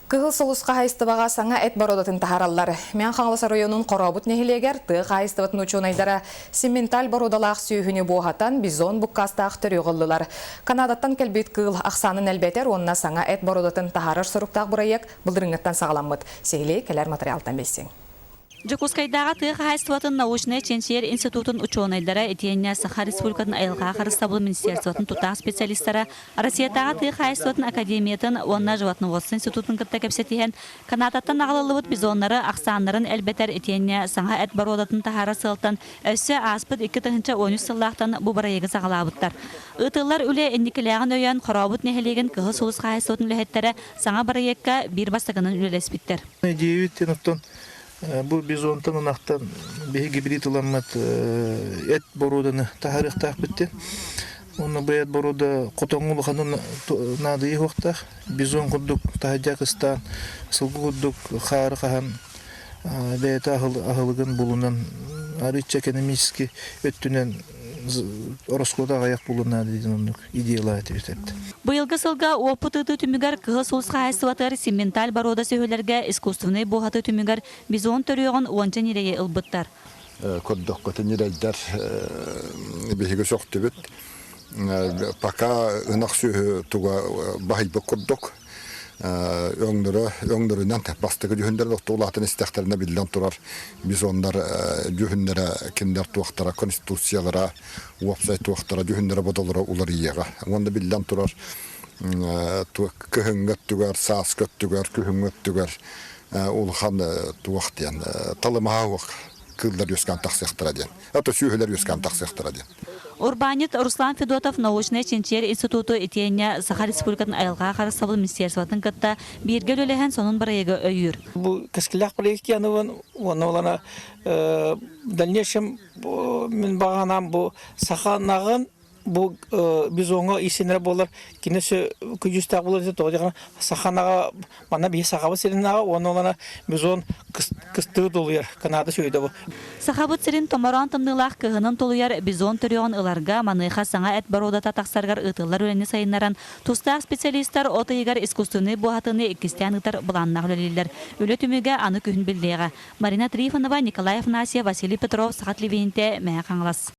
Кыһыл Сулус хаһаайыстыбаҕа саҥа эт боруодатын таһаараллар. Мэҥэ Хаҥалас оройуонун Хорообут нэһилиэгэр тыа хаһаайыстыбатын учуонайдара симменталь боруодалаах сүөһүнү буоһатан бизон буккаастаах төрүөх ыллылар. Канадаттан кэлбит кыыл ахсаанын элбэтэр уонна саҥа эт боруодатын таһаарар соруктаах бырайыак былырыыҥҥыттан саҕаламмыт. Сиһилии кэлэр матырыйаалтан билсиҥ. Дьокуускайдааҕы тыа хаһаайыстыбатын научнай чинчийэр институтун учуонайдара итиэннэ Саха Республикатын айылҕа харыстабылын министерствотын тутаах специалистара Россиятааҕы тыа хаһаайыстыбатын академиятын уонна животноводство институтун кытта кэпсэтиһэн, Канадаттан аҕалыллыбыт бизоннары ахсааннарын элбэтэр итиэннэ саҥа эт боруодатын таһаарар сыалтан өссө ааспыт 2013 сыллаахтан бу бырайыагы саҕалаабыттар. Ыытыллар үлэ инникилээҕин өйөөн Хорообут нэһилиэгин Кыһыл Сулус хаһаайыстыбатын үлэһиттэрэ саҥа бырайыакка биир бастакынан үлэлэспиттэр. Идеябит оттон Бу бизонтан ынахтан биһи гибрид ыламмыт эт боруоданы таһаарыахтаахпыт диэн. Уонна бу эт боруода хотоҥҥо улаханын наадыйа уохтаах. Бизон курдук таһырдьа кыстаан, сылгы курдук хаары хаһан бэйэтэ аһылыгын булунан арыычча экономически өттүнэн ороскуота аҕыйах буолуон наада диэн оннук идеялаах этибит эбит. Быйылгы сылга уоппут ыытыы түмүгэр Кыһыл Сулус хаһаайыстыбатыгар симменталь боруода сүөһүлэргэ искусственнай буоһатыы түмүгэр бизон төрүөҕүн уонча ньирэйи ылбыттар. Көрдөххө ньирэйдэр биһиги сөхтүбүт. Пока ынах сүөһү туга баһыйбыт курдук. Өҥнөрө өҥнөрүнэн бастакы дьүһүннэрин охтуулаатын истэхтэринэ биллэн турар бизоннар дьүһүннэрэ кинилэр туохтара конституциялара уопсай туохтара дьүһүннэрэ бодолоро уларыйыаҕа уонна биллэн турар кыһыҥҥы өттүгэр сааскы өттүгэр күһүҥҥү өттүгэр улахан туох диэн талымаһа суох кыыллар үөскээн тахсыахтара диэн ото сүөһүлэр үөскээн тахсыахтара диэн. Урбаанньыт Руслан Федотов научнай чинчийэр институту итиэннэ Саха Республикатын айылҕа харыстабыл министерствотын кытта бииргэ үлэлэһэн сонун бырайыагы өйүүр. Бу кэскиллээх проект диэн уонна олана в дальнейшем мин баҕанаам бу саха ынаҕын бу бизоҥҥа иисинэрэ буолар кини өссө күдьүүстээх буолар дии тоҕо диэххэ саха ынаҕа манна биһи сахабыт сирин ынаҕа уонна олана бизон кыстыы тулуйар Канада сүөдэ бу. Сахабыт сирин томороон тымныылаах кыһынын тулуйар бизон төрүөҕүн ыларга маныаха саҥа эт боруодата тахсарыгар ыытыллар үлэни сайыннаран тустаах специалистар от ыйыгар искусственнай буоһатыыны иккистээн ыытар былааннаах үлэлииллэр. Үлэ түмүгэ аны күһүн биллиэҕэ. Марина Трифонова, Николай Афанасьев, Василий Петров, Саха телевидениетэ, Мэҥэ Хаҥалас.